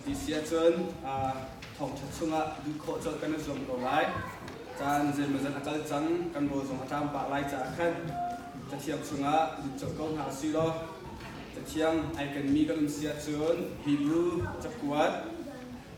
Cuti si ahcun thawngṭha chungah luh khawh colh kan i zuam ko lai. Caan zeimawzat a kal cang, kan rawl zong a ṭam pah lai caah khan Cathiang chungah lut colh ko hna usih law Cathiang ai kenmi kan um si ahcun Hebrew cakuat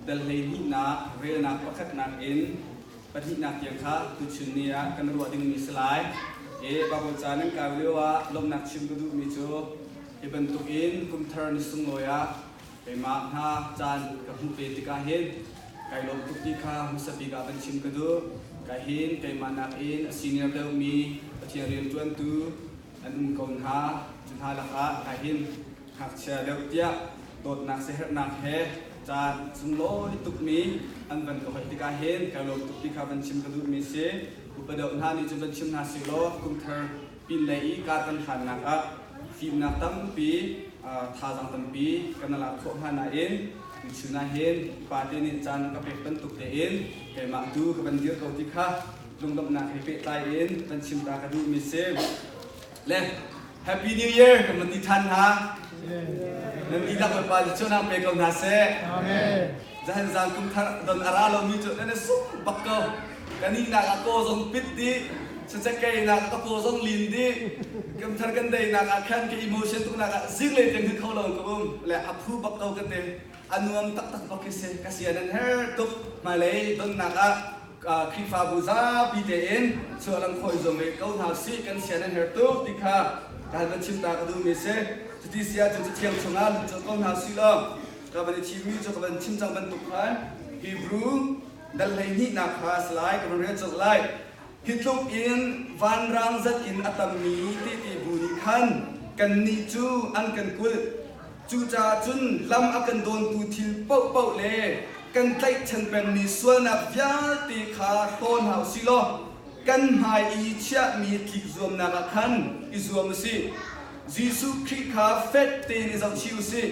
dal 12nak relnak pakhatnak in pahnihnak tiang kha tuchun ni ah kan ruah dingmi si lai. E Baibal ca nan kau lio ah lawmhnak chim ka duhmi cu hi bantukin kumthar ni sunglawi ah keimah hna caan ka hmuh ve tikah hin kai lawm tuk ti kha hmasa bik ah van chim ka duh. Ka hin keimah nakin a senior deuhmi Pathian rianṭuantu an um ko hna. Cu hna lakah ka hin ngakchia deuh tiah dawtnak siaherhnak he caan sunglawi tukmi an van ka hoih tikah hin kai lawm tuk ti kha van chim ka duhmi si. Upa deuh hna nih cun van chim hna sihlaw kumthar pinlei i kar kan hlannak ah fimnak tampi thazaang tampi kan lak khawh hna nain tuchun ah hin upa te nih caan ka pek bantuk tein keimah tu ka van dir ko ti kha lunglawmhnak he pehtlai in van chim ta ka duhmi si. Le Happy New Year kan van ti ṭhan hna. Nan dihlak Bawipa nih cunak pe ko hna seh. Zahan zan kum thar don a ra lomi cu nan i sum bak ko. Kan ihnak ah kaw zong pit dih, sacakei nak ka paw zong lin dih. Kum thar kan deinak ah khan ka emotion tuknak ah zinglei tiang hi kho lo ka um. Le a phu bak ko ka ti. A nuam taktak bak khi si. Ka sia nan her tuk. Hmailei donnak ah Khrihfabu zapi tein chuahlang khawh i zuam ve ko hna usih kan sia nan her tuk ti kha ka han van chim ta ka duhmi a si. Cuti si ahcun Cathiang chungah lut colh ko hna usih law ka van i thimmi cu ka van chim cang bantuk khan Hebrew dal 12nak kha a si lai ka van rel colh lai. Hi tluk in vanrang zat in a tammi tehte bu nih khan kannih cu an kan kulh. Cucaah cun lam a kan dawntu thil paohpaoh le kan tlaihchan pengmi sualnak vialte kha hlaw hna u sih law kan hmai i chiahmi tlikzuamnak ah khan i zuam u sih. Jesuh Khrih kha fek tein i zohchih u sih.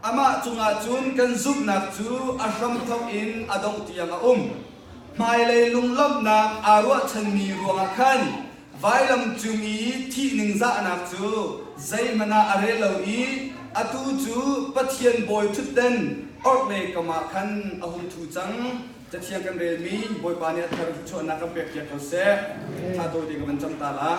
Amah cungah cun kan zumhnak cu a hramthawk in a dongh tiang a um. Hmailei lunglawmhnak aa ruahchanmi ruangah khan Vailam cung i thih ningzahnak cu zeihmanh ah a rel lo i atu cu Pathian bawi ṭhutden orhlei kam ah khan a hung ṭhu cang. Cathiang kan relmi Bawipa nih a thar thluachuahnak kan pekpiak ko seh. Thla tawite ka van cam ta la.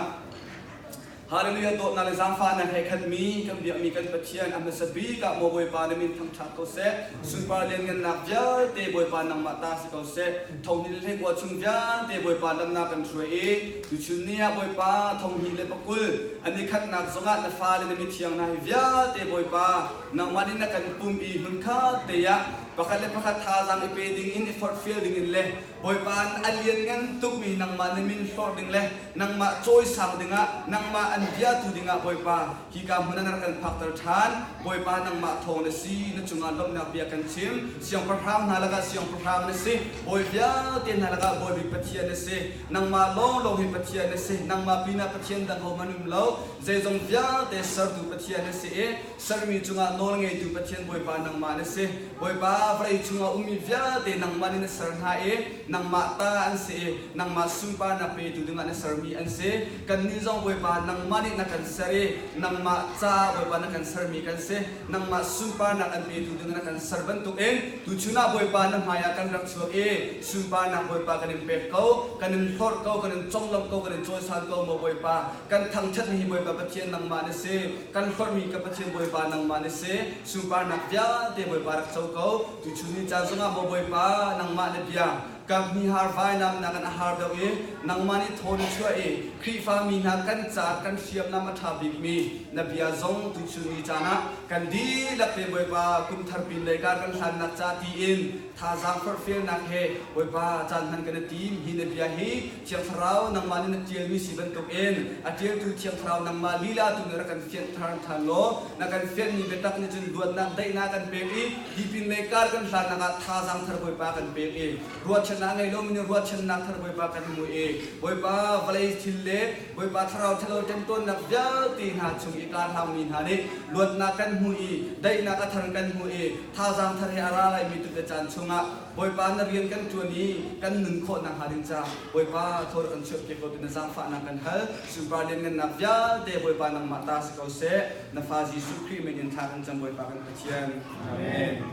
Hallelujah dawtnak le zaangfahnak he khatmi kan biakmi kan Pathian a hmasa bik ah maw Bawipa na min thangṭhat ko seh. Sunpar lianngannak vialte Bawipa nangmah ta si ko seh. Thonghnih le hleikua chung vialte Bawipa lamnak kan hruai i tuchun ni ah Bawipa 2020 a nikhatnak zongah na fale na mithiang hna hi vialte Bawipa nangmah nih na kan pum i hmunkhat te ah pakhat le pakhat thazaang i pe ding in i forhfial ding in le Bawipa a lianngan tukmi nangmah na min hlorh ding le nangmah cawisang dingah nangmah an biatu dingah Bawipa hika hmun ah na rak kan phakter ṭhan. Bawipa nangmah thawng na si, na cungah lawmhnak bia kan chim. Siangpahrang hna lakah siangpahrang na si, bawi vialte hna lakah bawi bik Pathian na si. Nangmah lawnglawng hi Pathian na si, nangmah pinah Pathian dang hohmanh um lo. Zeizong vialte sertu Pathian na si i sermi cungah nawlngeitu Pathian Bawipa nangmah na si. Bawipa, vawlei chungah ummi vialte nangmah nih na ser hna i nangmah ta an si i nangmah sunparnak petu dingah na sermi an si. Kannih zong Bawipa, nangmah nih na kan ser i nangmah caah Bawipa na kan sermi kan si. Nangmah sunparnak an petu dingah na kan ser bantukin tuchun ah Bawipa na hmaiah kan rak chuak i sunparnak Bawipa kan in pek ko, kan in hlorh ko, kan in conglawmh ko, kan in cawisan ko maw Bawipa. Kan thangṭhatmi hi Bawipa Pathian nangmah na si. Kan hlorhmi ka Pathian Bawipa nangmah na si. Sunparnak vialte Bawipa rak co ko. Tuchun ni caan zongah maw Bawipa, nangmah na bia kaphnih-har vainam nakin a har deuh i nangmah nih thaw na chuah i Khrihfa mi hna kan caah kan hriamnam a ṭha bikmi na bia zong tuchun ni caan ah kan dihlak te Bawipa kum thar pinlei kar kan hlannak ca tiin thazaang forhfialnak he Bawipa caan hman kan i tim. Hi na bia hi Thiang Thlarau nangmah nih na ṭialmi si bantukin a ṭialtu Thiang Thlarau nangmah lila tu nih rak kan fianh ṭhan ṭhan law na kan fianhmi biatak nih cun luatnak daihnak kan pek i tipin lei kar kan hlannak ah thazaang thar Bawipa kan pek i ruahchannak a ngei lomi nih ruahchannak thar Bawipa kan hmu i Bawipa vawlei thil le Bawipa thlarau ṭhalo ṭemṭawnnak vialte hna chung i kar hlangmi hna nih luatnak kan hmu i daihnak a thar kan hmu i thazaang thar he a ra laimi tu le caan chungah Bawipa na rian kan ṭuan i kan nun khawh nakhnga ding ca Bawipa thaw rak kan chuahpiak ko ti na zaangfahnak kan hal. Sunpar lianngannak vialte Bawipa nangmah ta si ko seh. Na fa Jesuh Khrih min in thla kan cam Bawipa kan Pathian. Amen.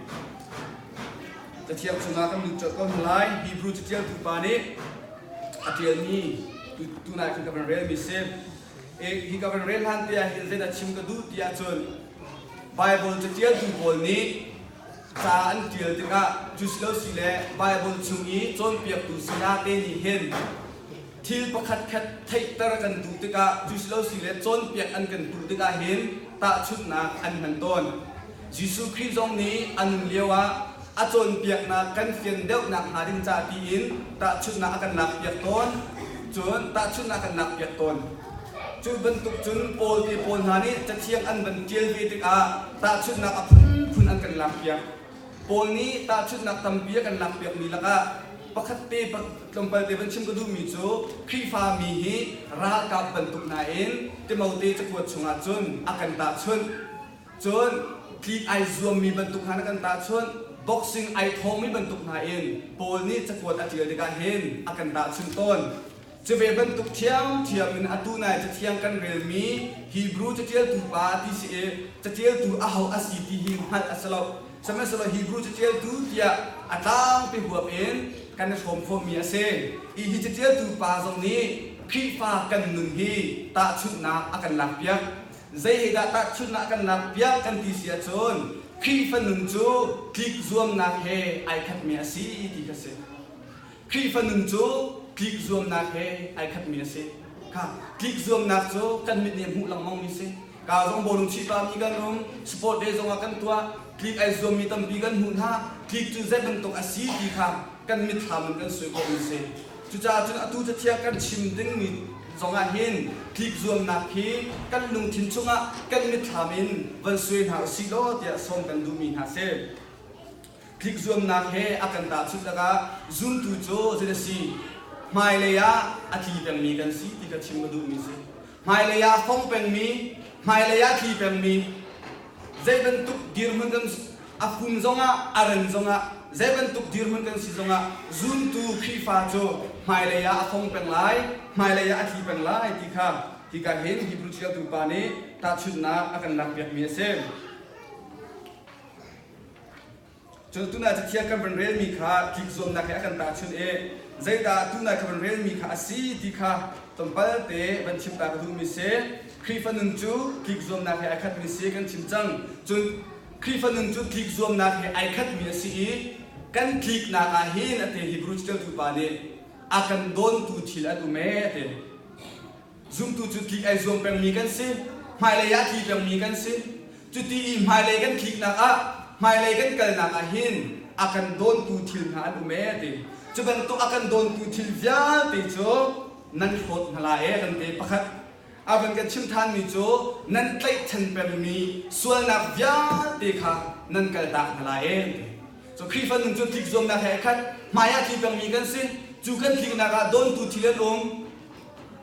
Cathiang chungah kan lut colh ko hna lai. Hebrew caṭialtu pa nih a ṭialmi tunai khan ka van relmi si. Hi ka van rel hlan te ah hin zeidah chim ka duh ti ahcun Bible caṭialtu pawl nih ca an ṭial tikah cu si lo si le Bible chung i cawnpiaktu saya te nih hin thil pakhatkhat theihter kan duh tikah cu si lo si le cawnpiak an kan duh tikah hin tahchunhnak an hman tawn. Jesuh Khrih zong nih a nun lioah a cawnpiaknak kan fian deuhnak hnga ding ca tiin tahchunhnak a kan lakpiak tawn. Cun tahchunhnak a kan lakpiak tawn. Cu bantuk cun Paul te pawl hna nih Cathiang an van ṭial ve tikah tahchunhnak a phunphun an kan lakpiak. Paul nih tahchunhnak tampi a kan lakpiakmi lakah pakhat te tlawmpal te van chim ka duhmi cu Khrihfami hi ralkap bantuk hna in Timote cakuat chungah cun a kan tahchunh. Cun tlik ai zuammi bantuk hna na kan tahchunh, boxing ai thawngmi bantuk hna in Paul nih cakuat a ṭial tikah hin a kan tahchunh tawn. Cu ve bantuk ṭhiamṭhiam in atu nai Cathiang kan relmi Hebrew caṭialtu pa ti si i caṭialtu aho a si ti hi hngalh a si lo. Sihmanhsehlaw Hebrew caṭialtu tiah a tlangpi huap in kan i hrawm khawhmi a si. Hi hi caṭialtu pa zong nih Khrihfa kan nun hi tahchunhnak a kan lakpiak. Zei he dah tahchunhnak kan lakpiak kan ti si ahcun Khrihfa nun cu tlik zuamnak he ai khatmi a si ti kha si. Khrihfa nun cu tlik zuamnak he ai khatmi a si. Kha tlik zuamnak cu kan mit nih hmuh lengmangmi si. Ka zong bawlung chihpami kan um, sport day zongah kan tuah, tlik ai zuammi tampi kan hmuh hna. Tlik cu zei bantuk a si ti kha kan mitthlam in kan sui khawhmi si. Cucaah cun atu cathiang kan chim dingmi zongah hin tlik zuamnak hi kan lungthin chungah kan mitthlam in van suai hna usih law tiah sawm kan duhmi hna si. Tlik zuamnak he a kan tahchunh tikah zumtu cu zei a si hmailei ah a tli pengmi kan si ti kha chim ka duhmi si. Hmailei ah fong pengmi, hmailei ah tli pengmi, zei bantuk dirhmun kan a fum zongah a ren zongah zei bantuk dirhmun kan si zongah zumtu Khrihfa cu hmailei ah a fong peng lai, hmailei ah a tli peng lai ti kha hika hin Hebrew ṭialtu pa nih tahchunhnak a kan lakpiakmi a si. Cun tunai Cathiang kan van relmi kha tlik zuamnak he a kan tahchunh i zeidah tunai ka van relmi kha a si ti kha tlawmpal te van chim ta ka duhmi si. Khrihfa nun cu tlik zuamnak he ai khatmi si kan chim cang. Cun Khrihfa nun cu tlik zuamnak he ai khatmi a si i kan tliknak ah hin a ti Hebrew caṭialtu pa nih a kan dawntu thil an um ee a ti. Zumtu cu tlik ai zuam pengmi kan si. Hmailei ah tli pengmi kan si. Cuti i hmailei kan tliknak ah, hmailei kan kalnak ah hin a kan dawntu thil hna an um ee ti. Cu bantuk a kan dawntu thil vialte cu nan hlawt hna lai ee kan ti. Pakhat a van kan chim thanmi cu nan tlaihchan pengmi sualnak vialte kha nan kaltak hna lai ee an ti. Cu Khrihfa nun cu tlik zuamnak he khat hmai ah tli pengmi kan si. Cu kan tliknak ah dawntu thil an um.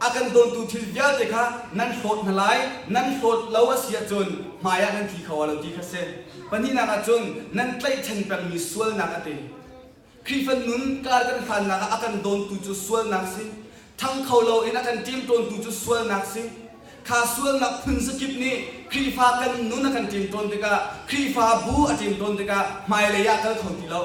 A kan dawntu thil vialte kha nan hlawt hna lai, nan hlawt lo a si ahcun hmaiah nan tli kho lo ti kha si. Pahnihnak ah cun nan tlaihchan pengmi sualnak a ti. Khrihfa nun kar kan hlannak ah a kan dawntu cu sualnak si. Ṭhang kho loin a kan ṭemṭawntu cu sualnak si. Kha sualnak phun zakip nih Khrihfa kan nun a kan ṭemṭawn tikah, Khrihfabu a ṭemṭawn tikah hmailei ah kal kho ti lo.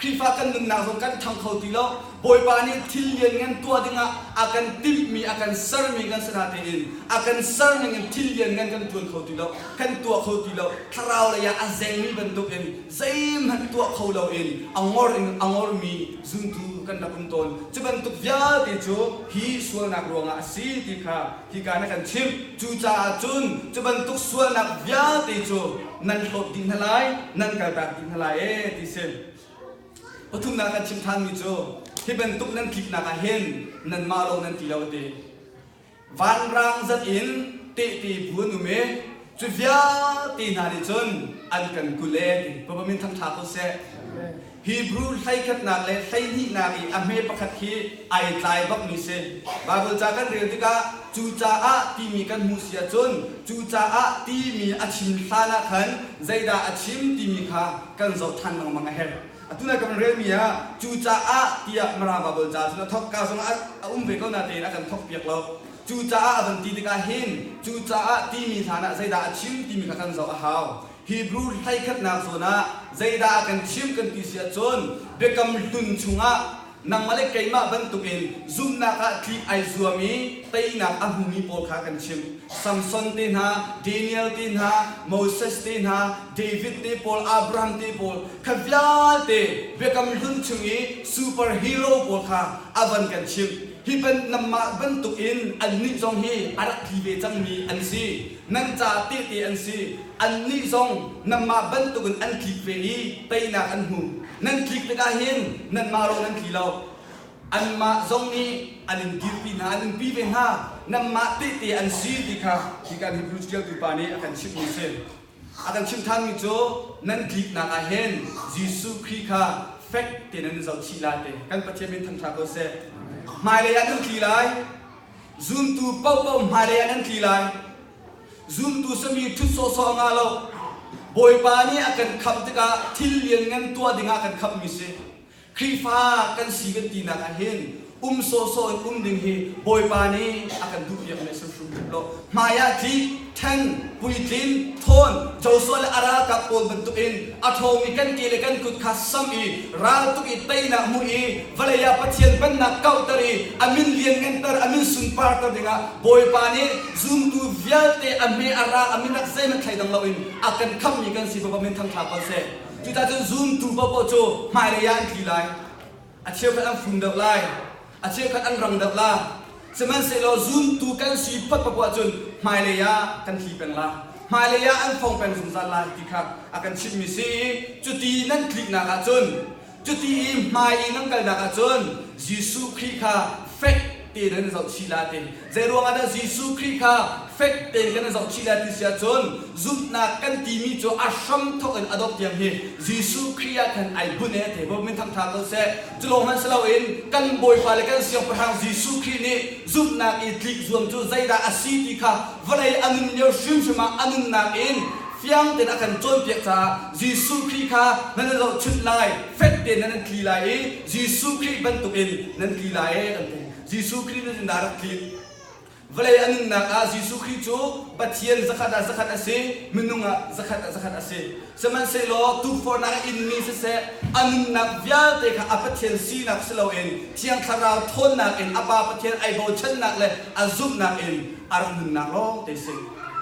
Khrihfa kan nunnak zong kan ṭhang kho ti lo. Bawipa nih thil lianngan tuah dingah a kan timhmi, a kan sermi kan si hna tein a kan ser ningin thil lianngan kan ṭuan kho ti lo, kan tuah kho ti lo. Thlarau lei ah a zengmi bantukin zeihmanh tuah kho loin a ngor in a ngormi zumtu kan rak um tawn. Cu bantuk vialte cu hi sualnak ruangah a si ti kha hika na kan chimh. Cucaah cun cu bantuk sualnak vialte cu nan hlawt dih hna lai, nan kaltak dih hna lai ee ti si. Pathumnak kan chim ṭhanmi cu hi bantuk nan tliknak ah hin nanmah lawng nan ti lo a ti. Vanrang zat in tehte bu an um i cu vialte hna nih cun an kan kulh ee ti. Bawipa min thangṭha ko seh. Hebrew hleikhatnak le hleihnihnak i a hme pakhat khi ai tlai bakmi si. Baibal ca kan rel tikah cucaah timi kan hmuh si ahcun cucaah timi a chim hlan ah khan zeidah a chim timi kha kan zoh ṭhan lengmang a herh. Atu nai kan relmi ah cucaah tiah Mirang Baibal ca cun a thawk ka zongah a um ve ko natein a kan thawk piak lo. Cucaah a van ti tikah hin cucaah timi hlan ah zeidah a chim timi kha kan zoh a hau. Hebrew hleikhatnak zawn ah zeidah a kan chim kan ti si ahcun Biakam Hlun chungah nangmah le keimah bantukin zumhnak ah tlik ai zuam i teinak a hmumi pawl kha kan chim. Samson te hna, Daniel te hna, Moses te hna, David te pawl, Abraham te pawl kha vialte Biakam Hlun chung i superhero pawl kha a van kan chimh. Hi ban nanmah bantukin annih zong hi a rak tli ve cangmi an si. Nan ca tehte an si. Annih zong nanmah bantukin an tlik ve i teinak an hmu. Nan tlik tikah hin nanmah lawng nan tli lo. Anmah zong nih an in dirpi hna, an in pi ve hna. Nanmah tehte an si ti kha hi kan Hebrew ṭialtu pa nih a kan chimhmi a si. A kan chimh ṭhanmi cu nan tliknak ah hin Jesuh Khrih kha fek tein nan zohchih lai ti. Kan Pathian min thangṭha ko seh. Hmailei ah nan tli lai. Zumtu paohpaoh hmailei ah nan tli lai. Zumtu sami ṭhut sawhsawh a ngah lo. Bawipa nih a kan khamh tikah thil lianngan tuah dingah a kan khamhmi si. Khrihfa kan si kan tinak ah hin um sawhsawh in um ding hi Bawipa nih a kan duhpiakmi a si hrimhrim lo. Hmai ah tlik, ṭhen, puitlin, thawn, Joshua le a ralkap pawl bantukin a ṭhawngmi kan ke le kan kut kha sam i raltuk i teinak hmuh i vawlei ah Pathian pennak kauhter i a min liannganter, a min sunparter dingah Bawipa nih zumtu vialte a hme a rang a minak zeihmanh thleidang loin a kan khamhmi kan si. Bawipa min thangṭha ko seh. Cucaah cun zumtu paohpaoh cu hmailei ah an tli lai. A cheukhat an fum deuh lai. A cheukhat an rang deuh la. Sihmanhsehlaw zumtu kan si phot paoh ahcun hmailei ah kan tli peng la. Hmailei ah an fong peng zungzal lai ti kha a kan chimhmi si i cuti nan tliknak ahcun cuti i hmai i nan kalnak ahcun Jesuh Khrih kha fek tein nan zohchih la ti. Zeiruang ah dah Jesuh Khrih kha fek tein kan i zohchih lai ti si ahcun zumhnak kan timi cu a hram thawk in a dongh tiang hi Jesuh Khrih ah khan ai bunh i a thei. Bawipa min thangṭha ko seh. Cu lawng hmanh si loin kan Bawipa le kan Siangpahrang Jesuh Khrih nih zumhnak i tlik zuam cu zeidah a si ti kha vawlei a nun lio hrimhrim ah a nunnak in fiang tein a kan cawnpiak caah Jesuh Khrih kha nan i zohchunh lai, fek tein nan tli lai i Jesuh Khrih bantukin nan tli lai ee kan ti. Jesuh Khrih nih dah rak tlik? Vawlei a nunnak ah Jesuh Khrih cu Pathian zakhat ah zakhat a si, minung ah zakhat ah zakhat a si. Sihmanhsehlaw tukforhnak a inmi siseh, a nunnak vialte kha a Pathian sinak si loin Thiang Thlarau ṭhawnnak in a Pa Pathian ai bochannak le a zumhnak in a rak nunnak lawng te si.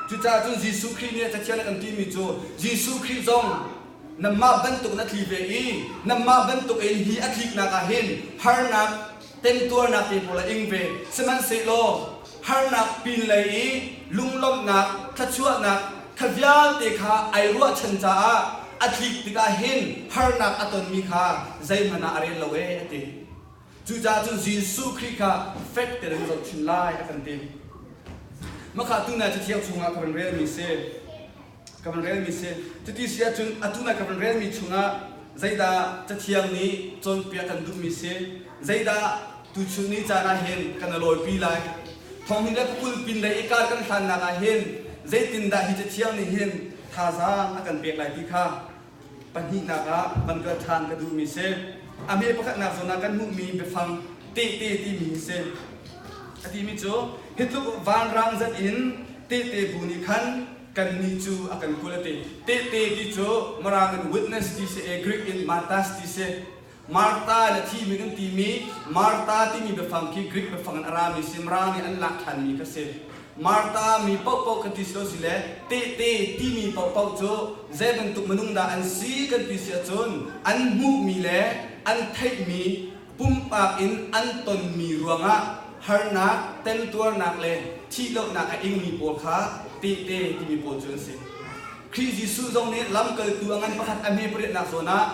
Cucaah cun Jesuh Khrih nih Cathiang a kan timi cu Jesuh Khrih zong nanmah bantuk in a tli ve i nanmah bantuk in hi a tliknak ah hin harnak temtuarnak te pawl a ing ve. Sihmanhsehlaw harnak pinlei i lunglawmhnak, thluachuahnak kha vialte kha ai ruahchan caah a tlik tikah hin harnak a tonmi kha zeihmanh ah a rel lo ee a ti. Cucaah cun Jesuh Khrih kha fek tein an zohchun lai a kan ti. Mah tunai Cathiang chungah ka van relmi si. Ka van relmi si. Cuti si ahcun atu na ka van relmi chungah zeidah Cathiang nih cawnpiak kan duhmi si? Zeidah tuchun ni caan ah hin kan i lawipi lai? Thonghni le pakul pin lei i kar kan hlannak ah hin zeitindah hi Cathiang nih hin thazaang a kan pek lai ti kha pahnihnak ah van kal ṭhan ka duhmi si. A hme pakhatnak zawn ah kan hmuhmi biafang tehte timi hi si. A timi cu hi tluk vanrang zat in tehte bu nih khan kannih cu a kan kul a ti. Tehte ti cu Mirang in witness ti si i Greek in martas ti si. Martha le thimi kan timi Martha timi biafang khi Greek biafang in a rami si Mirang nih an lak ṭhanmi kha si. Martha mi paohpaoh kan ti si lo si le tehte timi paohpaoh cu zei bantuk minung dah an si kan ti si ahcun an hmuhmi le an theihmi pumpak in an tonmi ruangah harnak, temtuarnak le thihlohnak a ingmi pawl kha tehte timi pawl cu an si. Khrih Jesuh zong nih lamkaltu a ngan pakhat a hme pariatnak zawn ah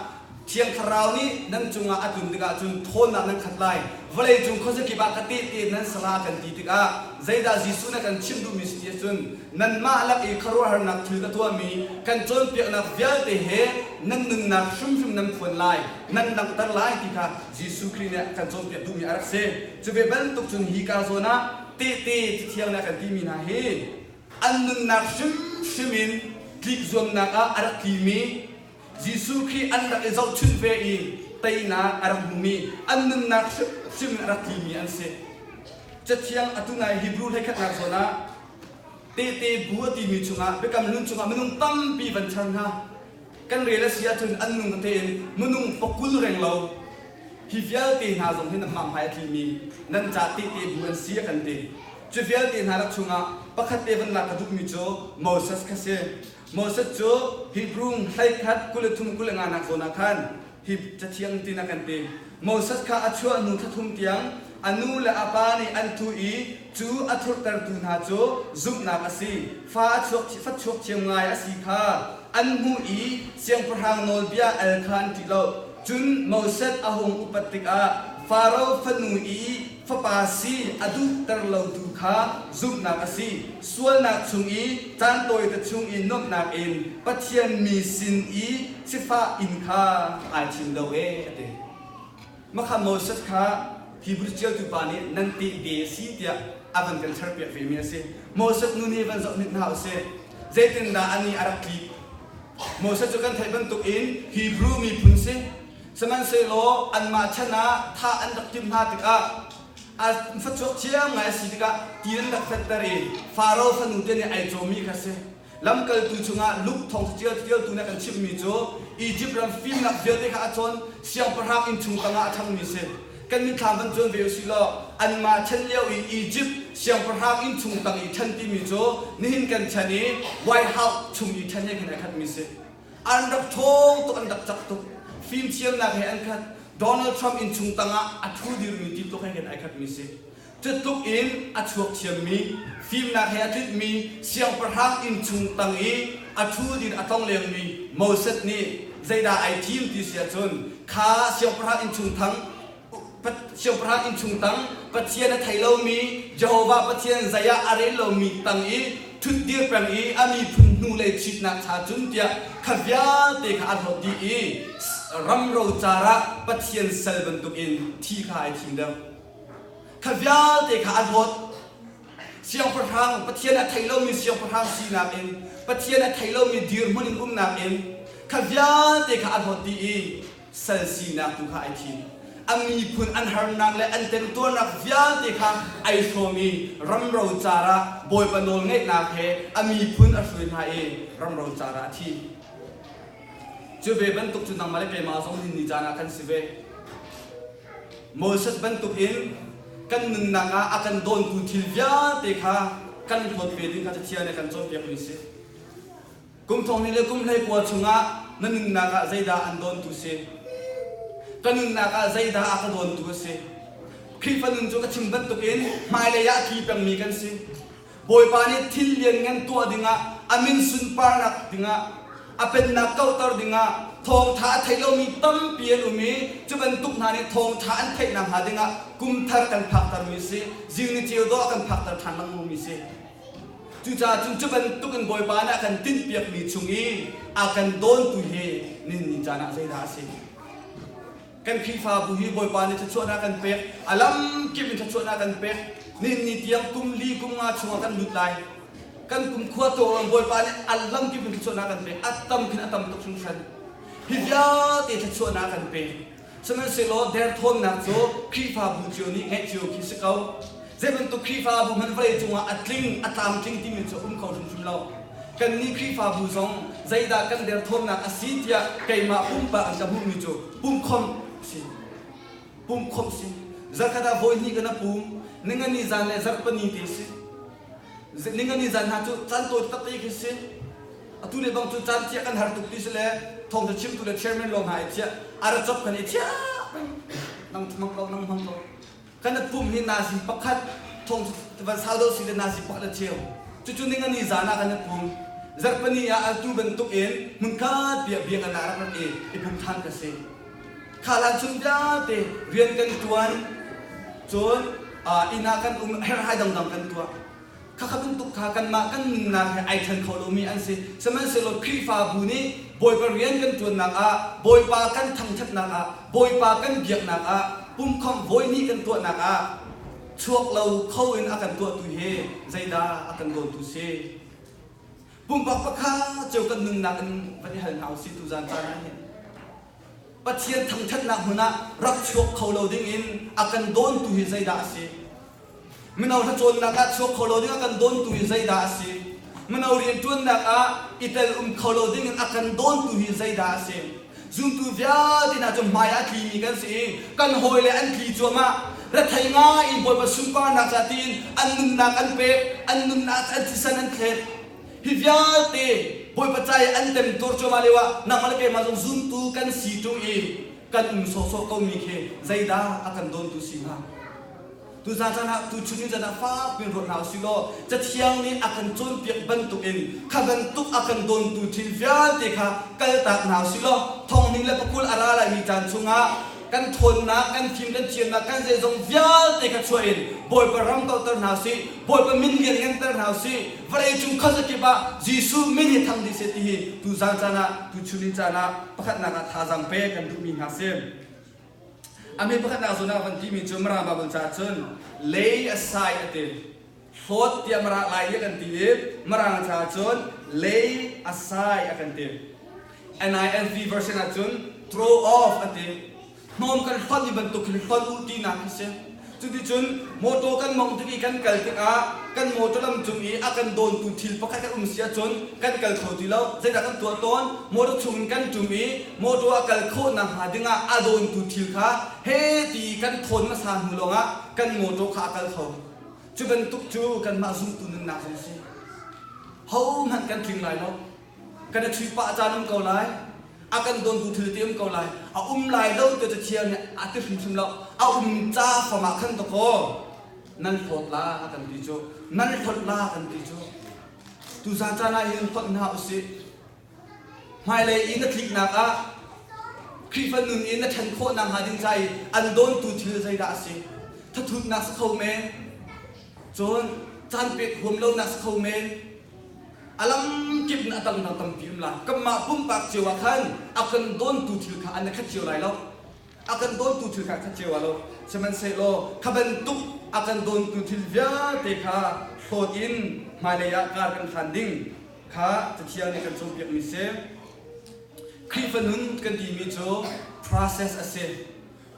Thiang Thlarau nih nan cungah a tlun tikah cun ṭhawnnak nan khat lai. Vawleicung khuazakip ah ka tehte nan sala kan ti tikah zeidah Jesuh nih a kan chimh duhmi si ti ahcun nanmah lak i khuaruahharnak thil ka tuahmi kan cawnpiaknak vialte he nan nunnak hrimhrim nan phuan lai, nan langhter lai ti kha Jesuh Khrih nih a kan cawnpiak duhmi a rak si. Cu ve bantuk cun hi ka zawn ah tehte Cathiang nih a kan timi hna hi an nunnak hrimhrim in tlikzuamnak ah a rak tlimi Jesuh Khrih an rak i zohchunh ve i teinak a rak hmumi, an nunnak hrimhrim in a rak tlimi an si. Cathiang atu nai Hebrew hleikhatnak zawn ah. Tehte bu a timi chungah Biakam Hlun chungah minung tampi van char hna. Kan rel a si ahcun an nung tete in minung pakul reng lo. Hi vialte hna zong hi nangmah hmai a tlimi nan ca tehte bu an si a kan ti. Cu vialte hna lak chungah pakhat te van lak ka duhmi cu Moses kha si. Moses cu Hebrew 13 23 25 nak zawn ah khan hi cathiang tin a kan ti. Moses kha a chuah hnu thla thum tiang a nu le a pa nih an thuh i cu a thurtertu hna cu zumhnak a si. Fa a chuak fa chuak thiam ngai a si kha an hmuh i siangpahrang nawlbia al kha an ṭih lo. Cun Moses a hung upat tikah Faro fanu i fapa si a duhter lotu kha zumhnak a si. Sualnak chung i caan tawite chung i nuamhnak in Pathian mi sin i sifah inn kha ai thim lo ee a ti. Makha Moses kha Hebrew ṭialtu pa nih nan tehte a si tiah a van kan cherpiak vemi a si. Moses nu nih van zoh hnik hna usih. Zeitindah anih a rak tlik? Moses cu kan theih bantukin Hebrew miphun si. Sihmanhsehlaw anmah chan ah thah an rak timh hna tikah a fachuak thiam ngai a si tikah ti an rak fetter i Faro fanu te nih ai cawmmi kha si. Lamkaltu chungah Luke thawng ṭialtu nih a kan chimhmi cu Izipt ram fimnak vialte kha a cawn, siangpahrang innchung tangah a ṭhangmi si. Kan mitthlam van cuan ve usih law anmah chan lio i Izipt siangpahrang innchung tang i ṭhan timi cu nihin kan chan i White House chung i ṭhan he khin ai khatmi si. An rak ṭhawng tuk, an rak cak tuk. Fimthiamnak he an khat. Donald Trump innchung tangah a ṭhu dirmi ti tluk he khin ai khatmi si. Cutluk in a chuak thiammi, fimnak he a tlinhmi siangpahrang innchung tang i a ṭhu din a tlonglengmi Moses nih zeidah ai thim ti si ahcun kha siangpahrang innchung thang siangpahrang innchung tang Pathian a thei lomi Jehovah Pathian zei ah a rel lomi tang i ṭhutdir peng i a miphun hnulei chitnak cha cun tiah kha vialte kha a hlawt dih i ram rocar ah Pathian sal bantukin thi kha ai thim deuh. Kha vialte kha a hlawt. Siangpahrang, Pathian a thei lomi siangpahrang sinak in, Pathian a thei lomi dirhmun in umnak in, kha vialte kha a hlawt dih i sal sinak tu kha ai thim. A miphun an harnak le an temtuarnak vialte kha ai hrawm i ramro car ah Bawipa nawlngeihnak he a miphun a hruai hna i ramro car ah a thi. Cu ve bantuk cu nangmah le keimah zong nihin ni caan ah kan si ve. Moses bantukin kan nunnak ah a kan dawntu thil vialte kha kan hlawt ve ding kha Cathiang nih a kan cawnpiakmi a si. Kum thong hnih le kum 19 chungah na nunnak ah zeidah an dawntu si? Ka nunnak ah zeidah a ka dawntu a si? Khrihfa nun cu ka chim bantukin hmailei ah a tli pengmi kan si. Bawipa nih thil lianngan tuah dingah a min sunparnak dingah a pennak kauhter dingah thawngṭha a thei lomi tampi an um i cu bantuk hna nih thawngṭha an theih nakhnga dingah kum thar kan phaktermi si zing ni ceu dawh a kan phakter ṭhan lengmangmi si. Cucaah cun cu bantuk in Bawipa nih a kan tinhpiakmi chung i a kan dawntu hi nihin ni caan ah zeidah a si? Kan Khrihfabu hi Bawipa nih thluachuahnak kan pek, a lamkip in thluachuahnak kan pek. Nihin ni tiang kum li kum nga chungah kan lut lai. Kan kum khua tawlawng Bawipa nih a lamkip in thluachuahnak kan pek. A tam khin a tam tuk hringhran. Hi vialte thluachuahnak kan pek. Sihmanhsehlaw derthawmnak cu Khrihfabu cio nih ngeih cio khi si ko. Zei bantuk Khrihfabu hmanh vawlei cungah a tling, a tlamtling timi cu um kho hrimhrim lo. Kannih Khrihfabu zong zeidah kan derthawmnak a si tiah keimah pumpak in ka hmuhmi cu pumkhawmh a si. Pumkhawmh si. Zarkhat ah voi hnih kan a pum. Ningani zan le zarhpani te si. Ningani zan hna cu caan tawi taktak te khi si. Atu le bang cu caan thiah kan har tuk ti si le thawngtha chimtu le chairman lawng hna i thiah a ra cop kan i thiah peng. Nang hmang ko, nang hmang ko. Kan pum hi nazi pakhat thong van sau deuh si le nazi pakhat a cheu. Cucu ningani zan ah kan i pum. Zarhpini ah atu bantuk in hmunkhat piah biakinn ah rak rat i i pum than ka si. Kha hlan chung vialte rian kan tuan cun inn ah kan um herhhai dangdang kan tuah. Khakha bantuk kha kanmah kan nunnak he ai ṭhen kho lomi an si. Sihmanhsehlaw Khrihfabu nih Bawipa rian kan ṭuannak ah, Bawipa kan thangṭhatnak ah, Bawipa kan biaknak ah, pumkhawmh voihnih kan tuahnak ah chuak lo kho in a kan tuahtu hi zeidah a kan dawntu si? Pumpak pakhat cio kan nunnak in van i hal hna usih tuzaan caan ah hin. Pathian thangṭhatnak hmun ah rak chuak kho lo dingin a kan dawntu hi zeidah a si? Mino hla cawnnak ah chuak kho lo ding a kan dawntu hi zeidah a si? Mino rianṭuannak ah i tel um kho lo ding in a kan dawntu hi zeidah a si? Zumtu vialte hna cu hmai ah a tlimi kan si i kan hawile an tli cuahmah. Rethei ngai in Bawipa sunparnak ca tiin an nunnak an pek, an nunnak an thisen an thlet. Hi vialte Bawipa ca i an temtuar cuahmah lioah nangmah le keimah zong zumtu kan si ṭung i kan um sawhsawh komi khi zeidah a kan dawntu si hnga? Tuzaan caan ah tuchun ni caan ah fak piin ruat hna usih law Cathiang nih a kan cawnpiak bantukin kha bantuk a kan dawntu thil vialte kha kaltak hna usih law thonghning le pakul a ra laimi caan chungah kan ṭhawnnak, kan fim, kan thiamnak, kan zeizong vialte kha chuah in Bawipa ram kauhter hna usih, Bawipa min liannganter hna usih, vawleicung khuazakip ah Jesuh min hi thang dih seh ti hi tuzaan caan ah tuchun ni caan ah pakhatnak ah thazaang pek kan duhmi hna si. A mi pakhatnak zawn ah van timi cu Mirang Bible caah cun lay aside a ti. Hlawt tiah Mirang Lai nih kan ti i Mirang caah cun lay aside a kan ti. NISV version ah cun throw off a ti. Hnawm kan hlonh mi bantuk khin hlonh u tinak khi si. Cuticun motor kan mawngh tik i kan kal tikah kan motor lam cung i a kan dawntu thil pakhat kan um si ahcun kan kal kho ti lo. Zeidah kan tuah tawn? Motor chungin kan ṭum i motor a kal khawh nakhnga dingah a dawntu thil kha he ti kan thawn hmasa hnu lawngah kan motor kha a kal kho. Cu bantuk cu kanmah zumtu nunnak zong a si. Hohmanh kan tling lai lo. Kan i chuih pah caan um ko lai. A kan dawntu thil ti um ko lai. A um lai lo ti Cathiang nih a ti hrimhrim lo. A um ca fam ah khan dakaw nan hlawt la a kan ti cu. Nan hlawt la kan ti cu. Tuzaan caan ah hin hlawt hna usih. Hmailei i na tliknak ah Khrihfa nun i na ṭhen khawh nakhnga ding ca i an dawntu thil zeidah a si? Thathutnak si kho men. Cun caan pek huam lonak si kho men. A lamkip in a dangdang tampi um lai. Kanmah pumpak cio ah khan a kan dawntu thil kha an i khat cio lai lo. A kan dawntu thil kha a khat cio lo. Sihmanhsehlaw kha bantuk a kan dawntu thil vialte kha hlawt in hmailei ah kar kan hlan ding kha Cathiang nih kan cawnpiakmi si. Khrihfa nun kan timi cu process a si.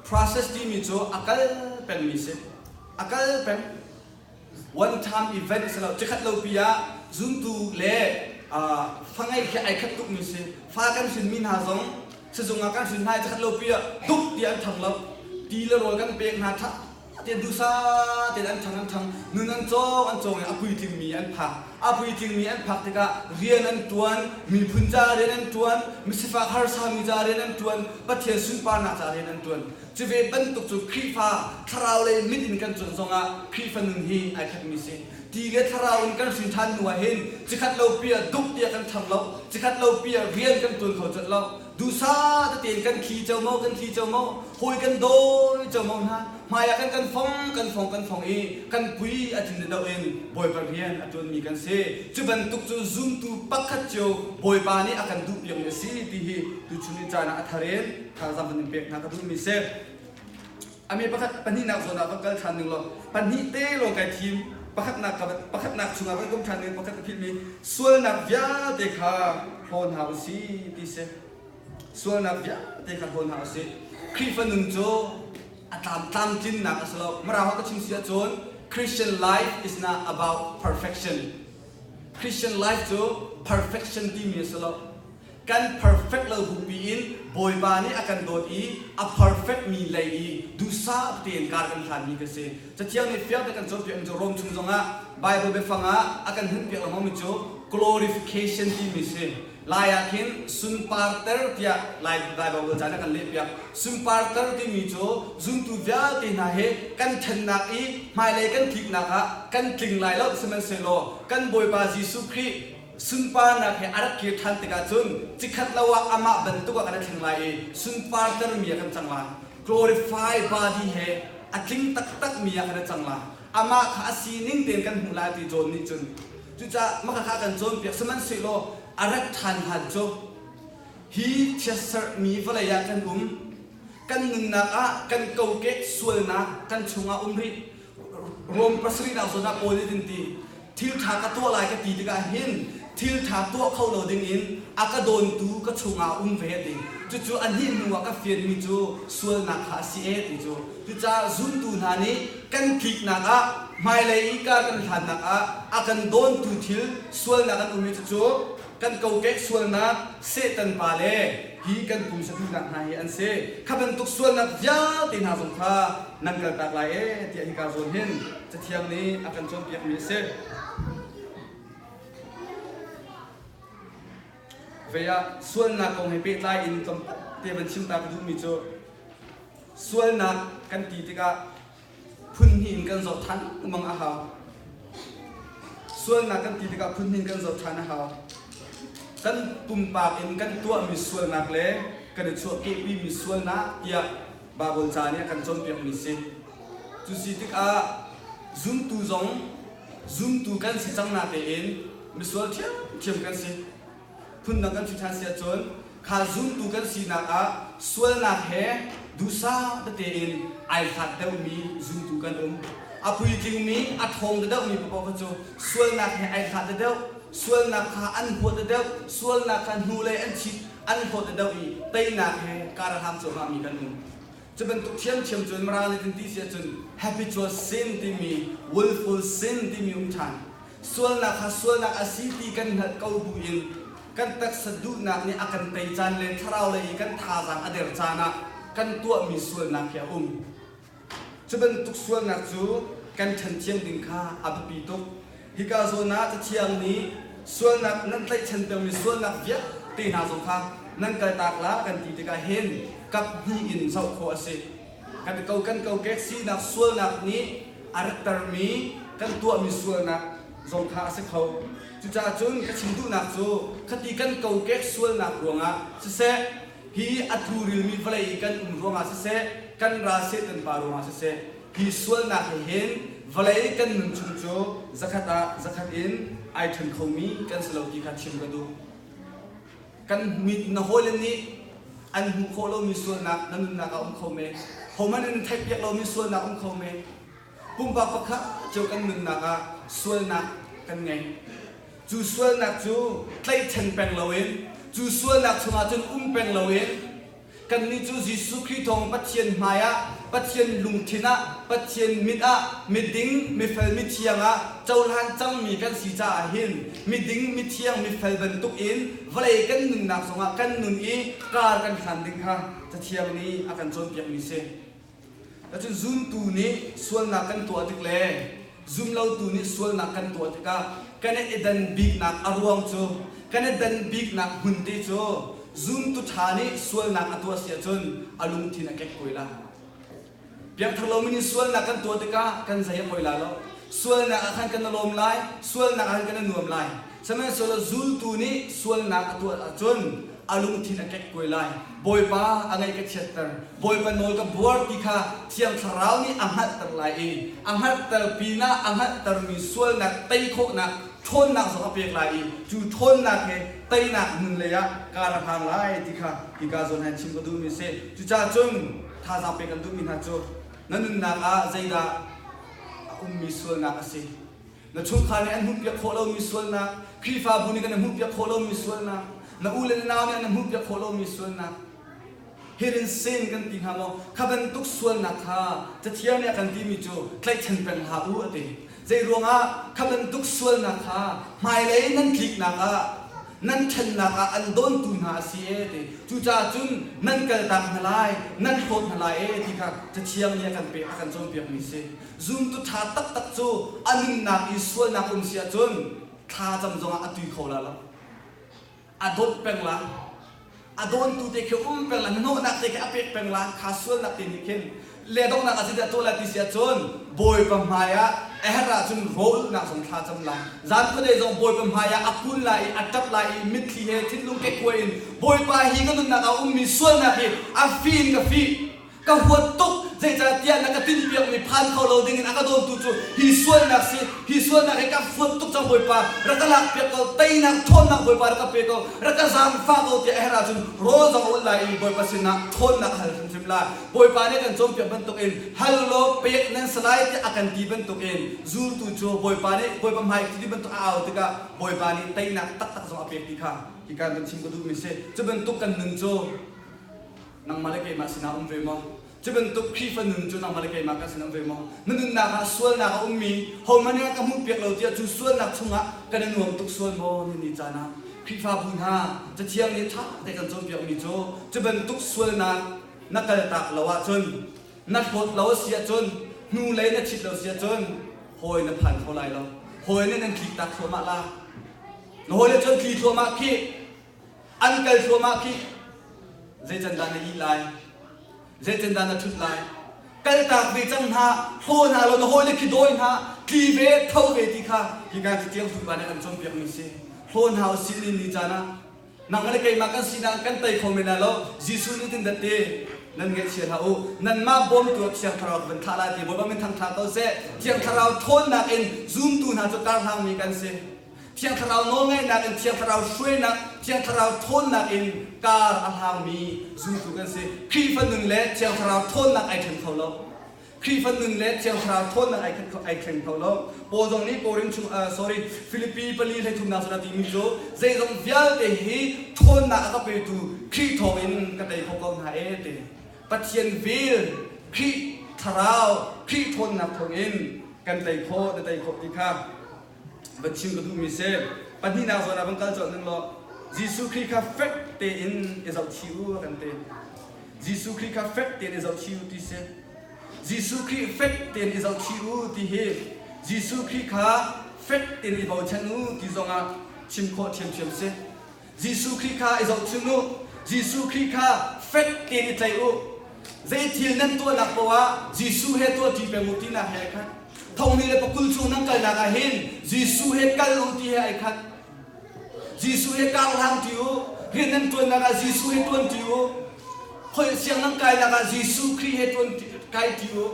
Process timi cu a kal pengmi si. A kal peng. One time event a si lo. Cikhat lo pi ah zumtu le fa ngeih khi ai khat tukmi si. Fa kan hrinmi hna zong sizung ah kan hrin hna i cikhat lo pi ah duk ti an thang lo. Ti le rawl kan pek hna tha tein duhsa tein an thang an thang. Nun an cawng an cawng i a puitlingmi an phak. A puitlingmi an phak tikah rian an tuan, miphun ca rian an tuan, misifak harsami ca rian an tuan, Pathian sunparnak ca rian an tuan. Cu ve bantuk cu Khrihfa thlarau lei mit in kan cuanh zongah Khrihfa nun hi ai khatmi si. Ti le thlarau in kan hrin ṭhan hnu ah hin cikhat lo pi ah duk tiah kan ṭhang lo, cikhat lo pi ah rian kan ṭuan kho colh lo. Duhsah tete in kan thli como kan thli como, hawi kan dawi como hna. Hmai ah kan kan fong kan fong kan fong i kan pui a tlin do in Bawipa rian a ṭuanmi kan si. Cu bantuk cu zumtu pakhat cio Bawipa nih a kan duhpiakmi a si ti hi tuchun ni caan ah a thar in thazaang kan in pek hna ka duhmi si. A mi pakhat pahnihnak zawn ah va kal ṭhan ning law pahnih te lawng kai thim pakhatnak ka pakhatnak chungah van kom ṭhan ning pakhat ka philhmi sualnak vialte kha hlaw hna u si ti si. Sualnak vialte kha hlaw hna u si. Khrihfa nun cu a tlam tlamtlinnak a si lo. Mirang ka chim si ahcun Christian life is not about perfection. Christian life cu perfection timi a si lo. Kan perfect lo bupi in Bawipa nih a kan dawt i a perfect mi lei i duhsah tein kar kan hlanmi kan si. Cathiang nih fiang te kan cawnpiakmi cu Rom chung zongah Bible biafang ah a kan hunpiak lengmangmi cu glorification timi si. Lai ah khin sunparter tiah Lai Lai Bible ca nih a kan lehpiak. Sunparter timi cu zumtu vialte hna he kan ṭhennak i hmailei kan tliknak ah kan tling lai lo sihmanhsehlaw kan Bawipa Jesuh Khrih sunparnak he a rak kir ṭhan tikah cun cikhat lo ah amah bantuk ah kan i thleng lai i sunpartermi ah kan cang lai. Glorify body he a tling taktakmi ah kan i cang lai. Amah kha a sining tein kan hmuh lai ti John nih cun. Cucaah mah kha a kan cawnpiak. Sihmanhsehlaw a rat ṭhan hlan cu hi chiatserhmi vawlei ah kan um. Kan nunnak ah kan kokek sualnak kan chungah um rih. Rom pasarihnak zawn ah Paul nih tin ti thil ṭha ka tuah lai ka ti tikah hin thil ṭha tuah kho lo dingin A ka dawntu ka chungah a um ve a ti. Cucu a hnih hnu ah ka fianmi cu sualnak kha a si ee ti cu. Cucaah zumtu hna nih kan tliknak ah hmailei i kar kan hlannak ah a kan dawntu thil sualnak an um i cucu kan kokek sualnak Satan pa le hi kan pumsa duhnak hna hi an si. Kha bantuk sualnak vialte hna zong kha nan kaltak lai ee tiah hika zawn hin Cathiang nih a kan cawnpiakmi a si. Vei ah sualnak kong he pehtlai in tlawmpat te van chim ta ka duhmi cu sualnak kan ti tikah phun hnih in kan zoh than lengmang a hau. Sualnak kan ti tikah phun hnih in kan zoh than a hau. Kan pumpak in kan tuahmi sualnak le kan i chuahkehpimi sualnak tiah Baibal ca nih a kan cawnpiakmi si. Cu si tikah zumtu zong zumtu kan si cang na tein misual ṭhiamṭhiam kan si. Phundang kan si ṭhan si ahcun kha zumtu kan sinak ah sualnak he duhsah tete in ai hlat deuhmi zumtu kan um. A puitlingmi, a ṭhawng deuhmi paoh kha cu sualnak he ai hlat deuh, sualnak kha an huat deuh, sualnak kha hnulei an chit, an hlawt deuh i teinak he kar a hlang cuahmahmi kan um. Cu bantuk ṭhiamṭhiam cun Mirang nih ti si ahcun habitual sin timi willful sin timi um ṭhan. Sualnak kha sualnak a si ti kan hngalh ko buin kan taksa duhnak nih a kan tei caan le thlarau lei i kan thazaang a der caan ah kan tuahmi sualnak hi a um. Cu bantuk sualnak cu kan ṭhen thiam ding kha a biapi tuk. Hika zawn ah Cathiang nih sualnak nan tlaihchan pengmi sualnak vialte hna zong kha nan kaltak la kan ti tikah hin kap hnih in zoh khawh a si. Kan ko kan kokek sinak sualnak nih a rattermi kan tuahmi sualnak zong kha a si kho. Cucaah cun ka chim duhnak cu khati kan kokek sualnak ruangah siseh hi a tluril vawlei i kan um ruangah siseh, kan ral Satan pa ruangah siseh, hi sualnak he hin vawlei kan nun chung cu zakhat ah zakhat in ai ṭhen khomi kan si lo ti kha chim ka duh. Kan mit na hawile nih an hmuh khawh lomi sualnak na nunnak ah um kho men. Hohmanh in theihpiak lomi sualnak um kho men. Pumpak pakhat cio kan nunnak ah sualnak kan ngei. Cu sualnak cu tlaihchan peng loin, cu sualnak chungah cun um peng loin, kannih cu Jesuh Khrih thawng Pathian hmaiah, Pathian lungthin ah, Pathian mit ah, miding, mifel, mithiang ah cohlan cangmi kan si caah hin miding, mithiang, mifel bantukin vawlei kan nunnak zongah kan nun i kar kan hlan ding kha Cathiang nih a kan cawnpiakmi si. Cun zumtu nih sualnak kan tuah tik le zumlotu nih sualnak kan tuah tikah kan i dan biknak a ruang cu kan i dan biknak hmun te cu zumtu ṭha nih sualnak a tuah si ahcun a lungthin a kekkuai la. Piangthar lomi nih sualnak kan tuah tikah kan zei a poi la lo. Sualnak ah khan kan i lawm lai, sualnak ah khan kan i nuam lai. Sihmanhsehlaw zultu nih sualnak a tuah ahcun a lungthin a kekkuai lai. Bawipa a ngaih ka chiatter, Bawipa nawl ka buar ti kha Thiang Thlarau nih a hngalhter lai i a hngalhter pinah a hngalhtermi sualnak tei khawhnak ṭhawnnak zong a pek lai i cu ṭhawnnak he teinak nun lei ah kar a hlang lai ti kha hika zawn han chim ka duhmi a si. Cucaah cun thazaang pek kan duhmi hna cu na nunnak ah zeidah a ummi sualnak a si. Na chungkhar nih an hmuhpiak khawh lomi sualnak, Khrihfabu nih kan i hmuhpiak khawh lomi sualnak, na u le na nau nih an i hmuhpiak khawh lomi sualnak, hidden sin kan ti hnga maw? Kha bantuk sualnak kha Cathiang nih a kan timi cu tlaihchan peng hlah u a ti. Zei ruangah kha bantuk sualnak kha hmailei nan tliknak ah nan ṭhennak ah an dawntu hna a si ee ti. Cucaah cun nan kaltak hna lai, nan hlawt hna lai ee ti kha Cathiang nih a kan pek, a kan cawnpiakmi a si. Zumtu ṭha taktak cu a nunnak i sualnak um si ahcun thlacam zongah a tui kho la lo. A dawt peng la. A dawntu te khi um peng la, hnahnawhnak te khi a pek peng la, kha sualnak te nih khin le donghnak ah zeidah tuah la ti si ahcun Bawipa hmai ah a herh ahcun rawlulhnak zong thlacam la. Zan khuadei zong Bawipa hmai ah a kun lai i a ṭap lai i mitthli he thinlung kekkuai in Bawipa hi ka nunnak ah a ummi sualnak hi a fi in ka fih. Ka huat tuk, zeicahtiah na ka tinhpiakmi phan kho lo dingin a ka dawntu cu hi sualnak si. Hi sualnak hi ka fuat tuk cang Bawipa, rak ka lakpiak ko, teinak ṭhawnnak Bawipa rak ka pe ko, rak ka zaangfah ko tiah a herh ahcun rawl zong a ulh lai i Bawipa sinah ṭhawnnak a hal hrimhrim lai. Bawipa nih kan cawnpiak bantukin hal law pek nan si lai tiah a kan ti bantukin zultu cu Bawipa nih Bawipa hmai cuti bantuk a au tikah Bawipa nih teinak taktak zong a pek ti kha. Hi kan kan chim ka duhmi si. Cu bantuk kan nun cu nangmah le keimah sinah um ve maw? Cu bantuk Khrihfa nun cu nangmah le keimah kan sinah um ve maw? Na nunnak ah sualnak a ummi hohmanh nih a ka hmuhpiak lo tiah cu sualnak chungah kan i nuam tuk sual maw? Ni ni caan ah Khrihfabu hna Cathiang nih ṭha te kan cawnpiakmi cu cu bantuk sualnak na kaltak lo ahcun na hlawt lo a si ahcun hnulei na chit lo si ahcun hawi na phan kho lai lo. Hawi nih nan tliktak thluahmah la. Na hawile cu an tli thluahmah khih. An kal thluahmah khih. Zei can dah na ih lai? Zei can dah na ṭhut lai? Kaltak ve cang hna, hlaw hna law na hawile khi dawi hna, tli ve, tho ve ti kha hi kan cathiang hrupa nih an cawnpiakmi si. Hlaw hna usih ni ni caan ah nang le keimah kan sinak kan tei kho men lai lo. Jesuh nih tin dat ti nan ngaihchia hlah u. Nanmah bawmtu ah Thiang Thlarau ka van thlah lai ti Bawipa min thangṭha ko seh. Thiang Thlarau ṭhawnnak in zumtu hna cu karhlangmi kan si. Thiang Thlarau nawlngaihnak in Thiang Thlarau hruainak, Thiang Thlarau ṭhawnnak in kar a hlangmi zumtu kan si. Khrihfa nun le Thiang Thlarau ṭhawnnak ai ṭhen kho lo. Khrihfa nun le Thiang Thlarau ṭhawnnak ai ai thleng kho lo. Paul zong nih Korin chung sorry Filipi pali hleithumnak cun a timi cu zeizong vialte hi ṭhawnnak a ka petu Khrih thawngin ka tei kho ko hna ee ti. Pathian vel Khrih Thlarau Khrih ṭhawnnak thawngin kan tei khawh na tei khawh ti kha va chim ka duhmi si. Pahnihnak zawn ah van kal colh ning law Jesuh Khrih kha fek tein i zohchih u a kan ti. Jesuh Khrih kha fek tein i zohchih u ti si. Jesuh Khrih fek tein i zohchih u ti hi Jesuh Khrih kha fek tein i bochan u ti zongah chim khawh ṭhiamṭhiam si. Jesuh Khrih kha i zohchun u. Jesuh Khrih kha fek tein i tlaih u. Zei thil nan tuahnak paoh ah Jesuh he tuahṭi peng u tinak he ai khat. Thonghnih le pakul chung nan kalnak ah hin Jesuh he kal u ti he ai khat. Jesuh he kar hlang ṭi u. Rian nan ṭuannak ah Jesuh he ṭuan ṭi u. Holh siang nan kainak ah Jesuh Khrih he ṭuan kai ṭi u.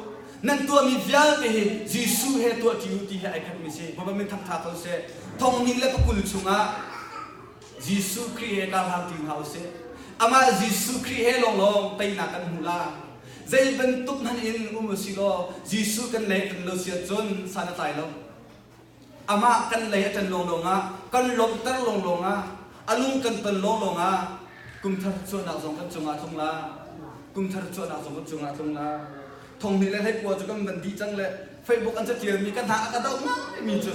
Nan tuahmi vialte hi Jesuh he tuah ṭi u ti he ai khatmi si. Bawipa min thangṭha ko seh. Thonghnih le pakul chungah Jesuh Khrih he karhlang ṭi hna usih. Amah Jesuh Khrih he lawnglawng teinak kan hmu la. Zei bantuk hmanh in um usih law Jesuh kan lei a ṭan lo si ahcun san a tlai lo. Amah kan lei a ṭan lawnglawng ah, kan lawmhter lawnglawng ah, a lung kan ton lawnglawng ah kumthar cuahnak zong kan cungah a tlung la. Kumthar cuahnak zong kan cungah a tlung la. Thonghnih le hleikua cu kan van dih cang le Facebook an catialmi ka hna a ka doh ngaimi cu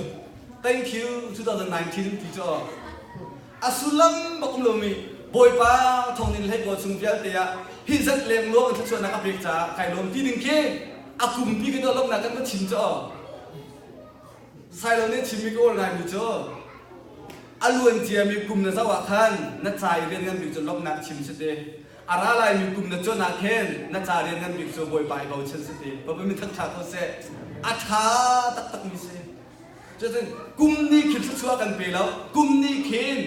thank you 2019 ti cu a sullam bak um lomi Bawipa thongnin hleikua chung vialte ah hi zat lengluang in thluachuahnak a pek caah kai lawm ti ding khi a kumpi kan lawmhnak kan va chim cu Sailo nih chimmi ka uar ngaimi cu a luan ciami kum na zoh ah khan na ca i rian ngan bik cu lawmhnak chim si te A ra laimi kum na cuanh ah khin na ca rian ngan bik cu Bawipa i bochan si ti. Bawipa min thangṭha ko seh. A ṭha taktakmi si. Cutin kum nih khin thluachuah kan pe lo. Kum nih khin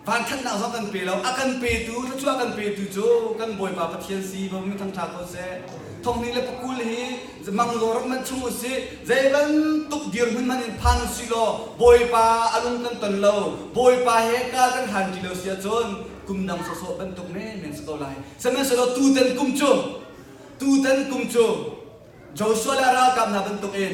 vanṭhatnak zong kan pe lo. A kan petu, thluachuah kan petu cu kan Bawipa Pathian si. Bawipa min thangṭha ko seh. Thonghnih le pakul hi mangzaw rak manh chung usih. Zei bantuk dirhmun hmanh in phan usih law Bawipa a lung kan ton lo. Bawipa he ka kan hlan ṭi lo si ahcun kum dang sawsawh bantuk menmen si ko lai. Sihmanhsehlaw tutan kum cu tutan kum cu Joshua le a ralkap hna bantukin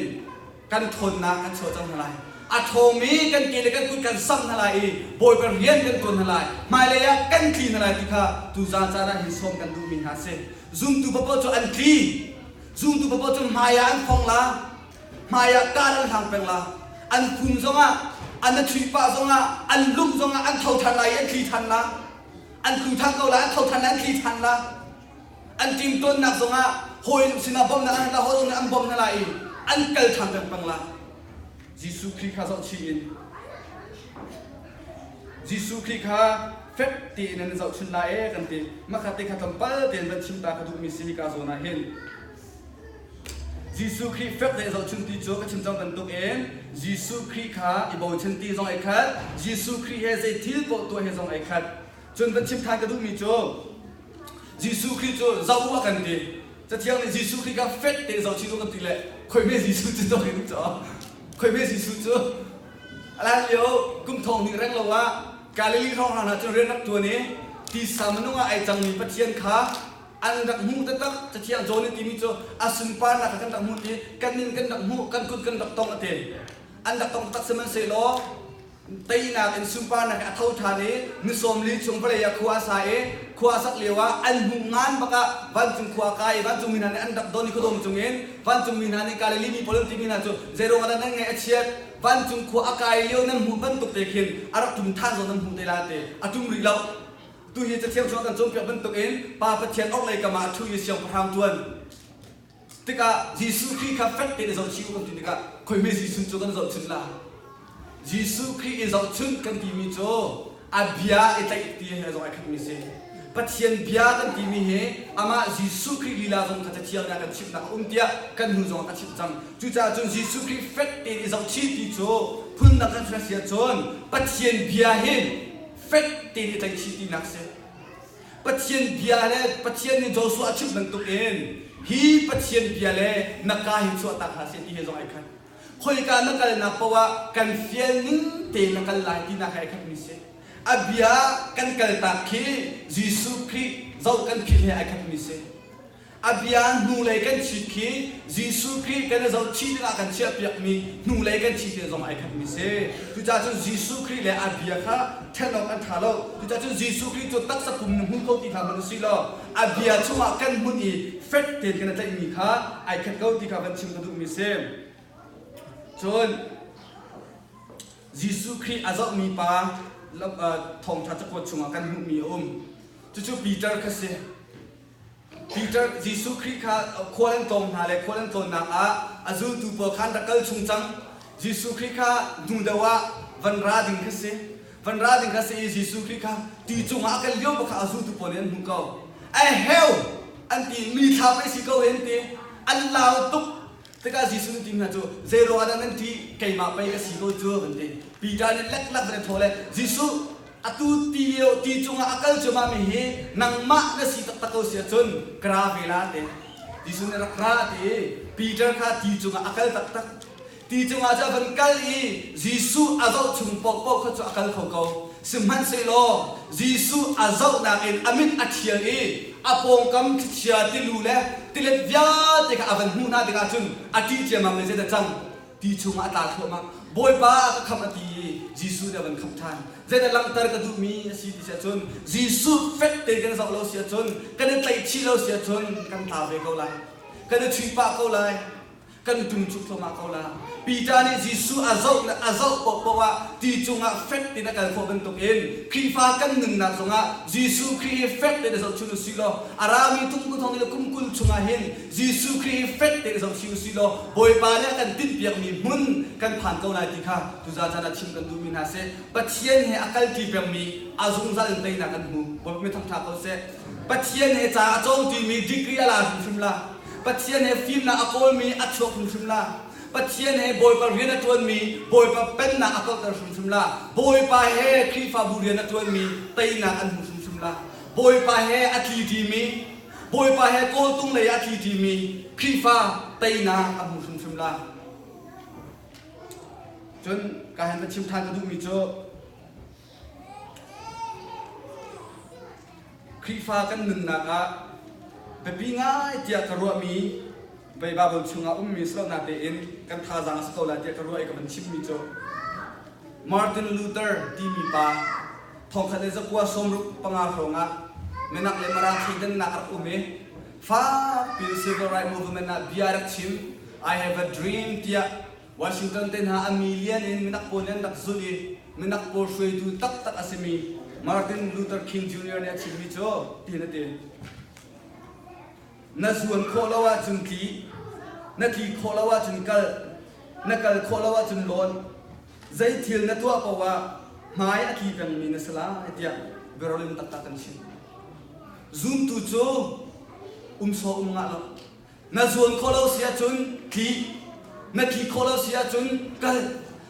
kan ṭhawnnak kan chuah cang hna lai. A ṭhawngmi kan ke le kan kut kan samh hna lai i Bawipa rian kan ṭuan hna lai. Hmailei ah kan tli hna lai ti kha tuzaan caan ah hin sawm kan duhmi hna a si. Zumtu paoh cu an tli. Zumtu paoh cu hmai ah an phong la. Hmai ah kar an hlang peng la. An phun zongah, an na chuih pah zongah, an lumh zongah an tho ṭhan lai i an tli ṭhan la. An tlu ṭhan ko la, an tho ṭhan la, an tli ṭhan la. An ṭimtawnnak zongah hawi sinah bawmhnak an hal la, hawi zong nih an bawmh hna lai i an kal ṭhan peng peng la. Jesuh Khrih kha zohchih in Jesuh Khrih kha fek tein an zohchun lai ee kan ti. Makhat te kha tlawmpal tein van chim ta ka duhmi si hika zawn ah hin. Jesuh Khrih fek tein zohchun ti cu ka chim cang bantukin Jesuh Khrih kha i bochan ti zong ai khat, Jesuh Khrih he zei thil paoh tuah he zong ai khat. Cun van chim ṭhan ka duhmi cu Jesuh Khrih cu zoh u a kan ti. Cathiang nih Jesuh Khrih kha fek tein zohchih u kan ti le khoi hme Jesuh cu dawh in caw. Khoi hme Jesuh cu hlan lio kum thong hnih reng lo ah Galilee hrawnghrang hna cun rian rak ṭuan i tisa minung ah ai cangmi Pathian kha an rak hmuh taktak. Cathiang John nih timi cu a sunparnak kha kan rak hmuh ti kan min kan rak hmuh kan kut kan rak tong a ti. An rak tong taktak sihmanhsehlaw. Teinak in sunparnak he a tho ṭhan i ni 40 chung vawlei ah khua a sa i khua a sak lioah an hmuh ngan bak ah vancung khua a kai i vancungmi hna nih an rak don i khuadawm cungin vancungmi hna nih Galilee mi pawl an timi hna cu zeiruangah dah nan ngaih a chiat? Vancung khua a kai lio nan hmuh bantuk te khin a rak ṭum ṭhan zawn nan hmuh te lai ti a ṭum rih lo. Tu hi Cathiang chungah kan cawnpiak bantukin Pa Pathian orhlei kam ah a ṭhu i siangpahrang ṭuan tikah Jesuh Khrih kha fek tein i zohchih u kan ti tikah khoi hme Jesuh cu kan zohchun la? Jesuh Khrih i zohchunh kan timi cu a bia i tlaih ti he zong ai khatmi si. Pathian bia kan timi hi amah Jesuh Khrih lila zong kha Cathiang nih a kan chimhnak a um tiah kan hnu zong a ka chimh cang. Cucaah cun Jesuh Khrih fek tein i zohchih ti cu phundang kan si ahcun Pathian bia hi fek tein i tlaihchih tinak si. Pathian bia le Pathian nih Joshua a chimh bantukin hi Pathian bia le na ka hi chuahtak hlah seh ti he zong ai khat. Khoika na kalnak paoh ah kan fial ning tein na kal lai tinak he ai khatmi si. A bia kan kaltak khi Jesuh Khrih zoh kan philh he ai khatmi si. A bia hnulei kan chit khi Jesuh Khrih kan i zohchih dingah kan chiahpiakmi hnulei kan chit he zong ai khatmi si. Cucaah cun Jesuh Khrih le a bia kha ṭhen awk an ṭha lo. Cucaah cun Jesuh Khrih cu taksa pum in hmu kho ti hlah hmanh u sih law a bia chungah kan hmun i fek tein kan i tlaihmi kha ai khat ko ti kha van chim ka duhmi si. Cun Jesuh Khrih a zohmi pa thawngṭha cakuat chungah kan hmuhmi a um. Cucu Peter kha si. Peter Jesuh Khrih kha khual an tlawng hna le khual an tlawnnak ah a zultu pawl kha an rak kal chung cang. Jesuh Khrih kha hnu deuh ah van ra ding kha si. Van ra ding kha si i Jesuh Khrih kha ti cungah a kal lio bak kha a zultu pawl nih an hmuh ko. A heu an ti mi thla pei si ko hi an ti. An lau tuk. Tikah Jesuh nih ti hna cu zeiruang ah dah nan ṭih keimah pei ka si ko cu an ti. Peter nih leklak van i thawh le Jesuh atu ti lio ti cungah a kal cuahmah mi hi nangmah na si taktak ko si ahcun ka ra ve la ti. Jesuh nih rak ra ti i Peter kha ti cungah a kal taktak. Ti cungah cu a van kal i Jesuh a zoh chung paohpaoh kha cu a kal kho ko. Sihmanhsehlaw Jesuh a zohnak in a mit a ṭhial i a pawngkam thlichia tilu le tilet vialte kha a van hmuh hna tikah cun a ṭih ciammam le zeidah cang ti chungah a tla thluahmah. Bawipa ka khamh a ti i Jesuh nih a van khamh ṭhan. Zeidah langhter ka duhmi a si ti si ahcun Jesuh fek tein kan zoh lo si ahcun kan i tlaihchih lo si ahcun kan tla ve ko lai. Kan i chuih pah ko lai. Kan ṭumchuk thluahmah ko la. Peter nih Jesuh a zoh a zoh paohpaoh ah ti cungah fek tein a kal khawh bantukin Khrihfa kan nunnak zongah Jesuh Khrih hi fek tein a zohchun usih law a rami tum kum thong le kum 20 chungah hin Jesuh Khrih hi fek tein zoh chih usih law Bawipa nih a kan tinhpiakmi hmun kan phan ko lai ti kha tuzaan caan ah chim kan duhmi hna si. Pathian he a kalṭi pengmi a zungzal in teinak kan hmu. Bawipa mi thangṭha ko seh. Pathian he ca a cawngṭimi degree a la hrimhrim la. Pathian he fimnak a kawlmi a chuak hrimhrim la. Pathian he Bawipa rian a ṭuanmi Bawipa pennak a kauhter hrimhrim la. Bawipa he Khrihfabu rian a ṭuanmi teinak an hmu hrimhrim la. Bawipa he a tliṭimi Bawipa he kawltung lei ah a tliṭimi Khrihfa teinak a hmu hrimhrim la. Cun ka hen va chim ṭhan ka duhmi cu Khrihfa kan nunnak ah biapi ngai tiah ka ruahmi vei Baibal chungah ummi si lo natein kan thazaang a si ko lai tiah ka ruah i ka van chimmi cu Martin Luther timi pa 1965 hrawngah minak le Mara thleidannak a rak um i fakpi in civil right movement ah bia rak chim I have a dream tiah Washington te hna a million in minak pawl nih an rak zulh i minak pawl hruaitu taktak a simi Martin Luther King Jr. nih a chimmi cu tihin a ti. Na zuan khawh lo ahcun tli, na tli khawh lo ahcun kal, na kal khawh lo ahcun lawn. Zei thil na tuah paoh ah hmai a tli pengmi na si lai tiah biaroling taktak kan chim. Zumtu cu um sawh um ngah lo. Na zuan khawh lo si ahcun tli, na tli khawh lo si ahcun kal,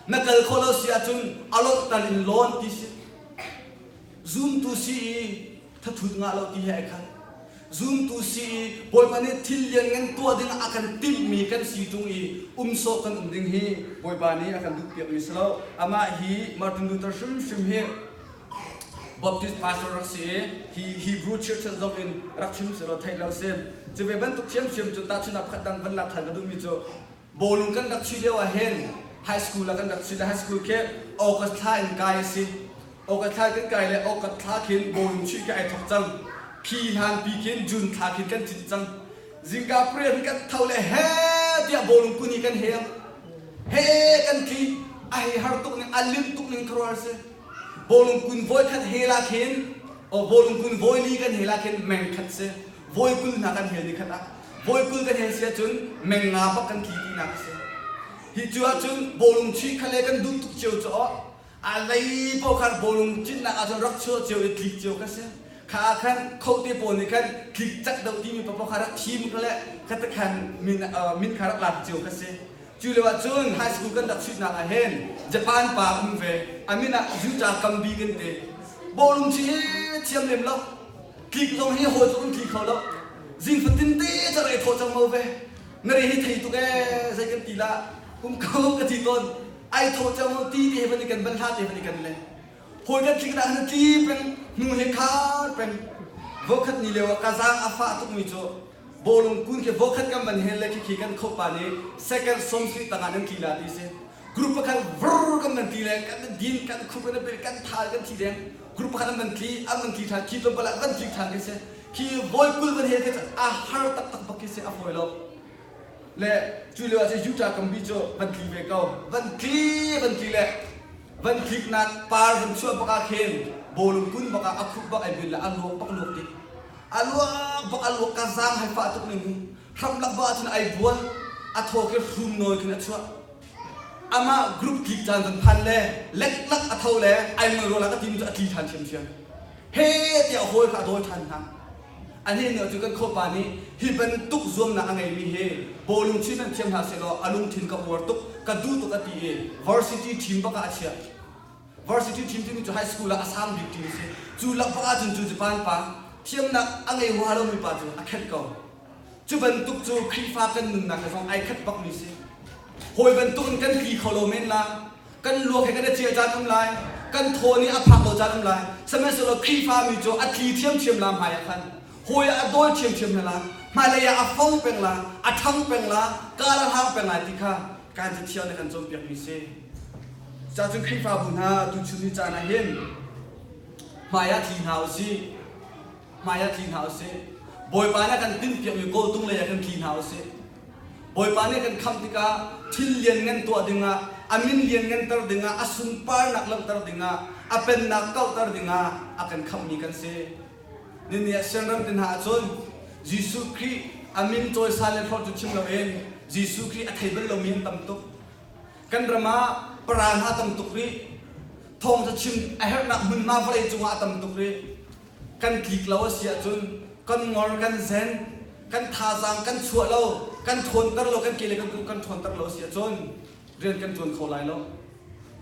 na kal khawh lo si ahcun a lawnh tal in lawn ti si. Zumtu si i thathut ngah lo ti he ai khat. Zumtu si i Bawipa nih thil lianngan tuah ding a kan timhmi kan si ṭung i um sawh kan um ding hi Bawipa nih a kan duhpiakmi si lo. Amah hi Martin Luther hrimhrim hi Baptist pastor rak si i hi Hebrew Church zong in rak chim selaw theih lo si. Cu ve bantuk thiamthiam cu tahchunhnak pakhat dang van lak ṭhan ka duhmi cu bawlung kan rak chuih lio ah hin high school ah kan rak chuih le high school khi August thla in kai a si. August thla kan kai le August thla khin bawlung chuih khi ai thawk cang. Khi hlan pi khin June thla khin kan cit cang. Zingka pariat kan tho le he tiah bawlung kun hi kan hel. He kan tli. A hei har tuk ning, a lim tuk ning khuaruahhar si. Bawlung kun voi khat hel ah khin, o bawlung kun voi li kan hel ah khin meng khat si. Voi 20 hna kan hel ni khat ah. Voi 20 kan hel si ahcun meng nga bak kan tli tinak a si. Hi cu ahcun bawlung chuih kha le kan duh tuk cio cu aw. A lei paoh khan bawlung cinnak ahcun rak chuah cio i tlik cio kha si. Kha ah khan khote pawl nih khan tlik cak deuh timi paoh kha rak thim kha le kha te khan min, min kha rak lak cio kha si. Cu lio ah cun high school kan rak chuihnak ah hin Japan pa um ve. A min ah Yuta Kambi kan ti. Bawlung chuih hi thiam lem lo. Tlik zong hi hawi tluk in tli kho lo. Zing fatin te ca re thawh cang mo ve. Na re hi thei tuk ee zei kan ti lah. Um ko ka ti tawn. Ai thawh cang mo ti te he van i kan ban hla te van i kan le. Hawi kan tlik dah na tli peng hnu he khar peng. Vokhat ni lio ah ka zaang a fah tuk mi cu bawlung kun khi vokhat kan van hel le khikhi kan khopa nih second 70 tangah nan tli la ti si. Group pakhat vrr kan van tli le kan din kan khup kan bil kan thal kan thi deng. Group pakhat an van tli an van tli than khi tlawmpal ah van tlik than khi si. Khi voi 20 van hel khi a har taktak bak khi si a fawi lo. Le cu lio ah cun Utah kambi cu van tli ve ko. Van tli van tli le van tliknak par van chuah bak ah khin bawlung kun bak ah a khup bak ai bil le a luak bak luak dih. A luak bak a luak ka zaang hai fah tuk ning hi. Hramlak bak ah cun ai bual. A thaw khi hrum nawi khin a chuah. Amah group tlik caan van phan le leklak a tho le ai ngol rual ah ka tim cu a tli ṭhan ṭhiamṭhiam. He tiah a hawi kha a dawi ṭhan hna. A nih cu kan khuapa nih hi bantuk zuamnak a ngeimi hi bawlung chuih hmanh thiam hna sehlaw a lungthin ka uar tuk, ka duh tuk a ti i varsity team bak ah a chiah. Varsity team timi cu high school ah a sang bik team a si. Cu lak bak ahcun cu Japan pa thiamnak a ngei huaha lomi pa cu a khenh ko. Cu bantuk cu Khrihfa kan nunnak he zong ai khat bakmi si. Hawi bantuk in kan tli kho lo men la. Kan luak he kan i cia caan um lai. Kan thaw nih a phak lo caan um lai. Sihmanhsehlaw Khrihfa mi cu a tli thiamthiam la hmai ah khan. Hawi ah a dawi thiamthiam hna la. Hmailei ah a fo peng la, a ṭhang peng la, kar a hlang peng lai ti kha kan cathiang nih kan cawnpiakmi si. Cucaah Khrihfabu hna tuchun ni caan ah hin hmai ah tli hna u sih. Hmai ah tli hna u sih. Bawipa nih a kan tinhpiakmi kawltung lei ah kan tli hna u sih. Bawipa nih kan khamh tikah thil lianngan tuah dingah, a min liannganter dingah, a sunparnak langhter dingah, a pennak kauhter dingah a kan khamhmi kan si. Nini ah sianram te hna ahcun Jesuh Khrih a min cawisan le hlawt cu chim loin Jesuh Khrih a thei bal lomi an tam tuk. Kan ram ah para hna tam tuk rih. Thawngtha chim a herhnak hmunhma vawlei cungah a tam tuk rih. Kan tlik lo a si ahcun kan ngor, kan zen, kan thazaang kan chuah lo, kan ṭhawnter lo, kan ke le kan kut kan ṭhawnter lo a si ahcun rian kan ṭuan kho lai lo.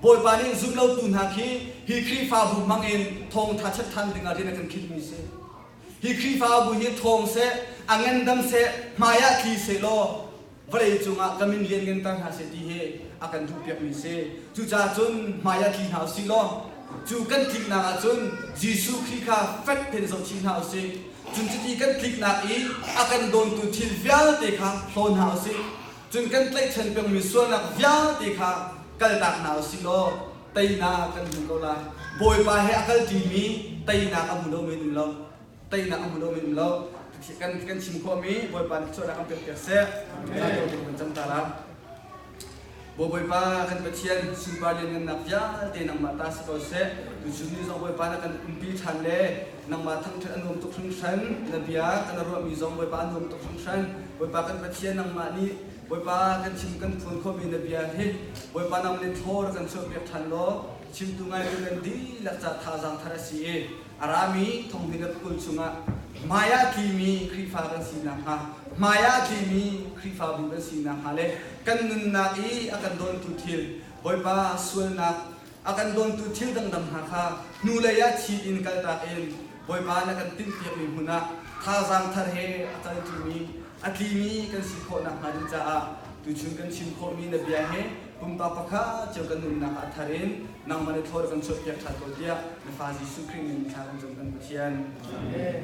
Bawipa nih zumlotu hna khi hi Khrihfabu hmang in thawngṭha chat ṭhan dingah rian a kan khinhmi si. Hi Khrihfabu hi ṭhawng seh, a ngandam seh, hmai ah tli seh law vawlei cungah ka min liannganter hna seh ti hi a kan duhpiakmi si. Cucaah cun hmai ah tli hna u sih law cu kan tliknak ah cun Jesuh Khrih kha fek tein zohchih hna u sih. Cun cuti kan tliknak i a kan dawntu thil vialte kha hlaw hna u sih. Cun kan tlaihchan pengmi sualnak vialte kha kaltak hna u sih law teinak kan hmu ko lai. Bawipa he a kalṭimi teinak a hmu lomi an um lo. Teinak a hmu lomi an um lo. Kan, kan chim khawhmi Bawipa nih thluachuahnak kan pek piak seh. Kan cam ta la. Bawipa kan Pathian sunpar lianngannak vialte nangmah ta si ko seh. Tuchun ni zong Bawipa na kan umpi ṭhan le nangmah thangṭhat a nuam tuk hringhran. Na bia kan ruahmi zong Bawipa a nuam tuk hringhran. Bawipa kan Pathian nangmah nih Bawipa kan chim kan phuan khawhmi na bia hi Bawipa nang nih thaw rak kan chuahpiak ṭhan law chimtu ngaitu kan dihlak ca thazaang thar a si i a rami thonghni le 20 chungah hmai ah tlimi Khrihfa kan si nakhnga hmai ah tlimi Khrihfabu kan si nakhnga le kan nunnak i a kan dawntu thil Bawipa sualnak a kan dawntu thil dangdang hna kha hnulei ah chit in kaltak in Bawipa na kan tinhpiakmi hmun ah thazaang thar he a kalṭimi a tlimi kan si khawh nakhnga ding caah tuchun kan chim khawhmi na bia he pumpak pakhat cio kan nunnak ah thar in nangmah nih thaw kan chuahpiak ṭhan ko tiah na fa Jesuh Khrih min thla kan cam kan Pathian. Amen.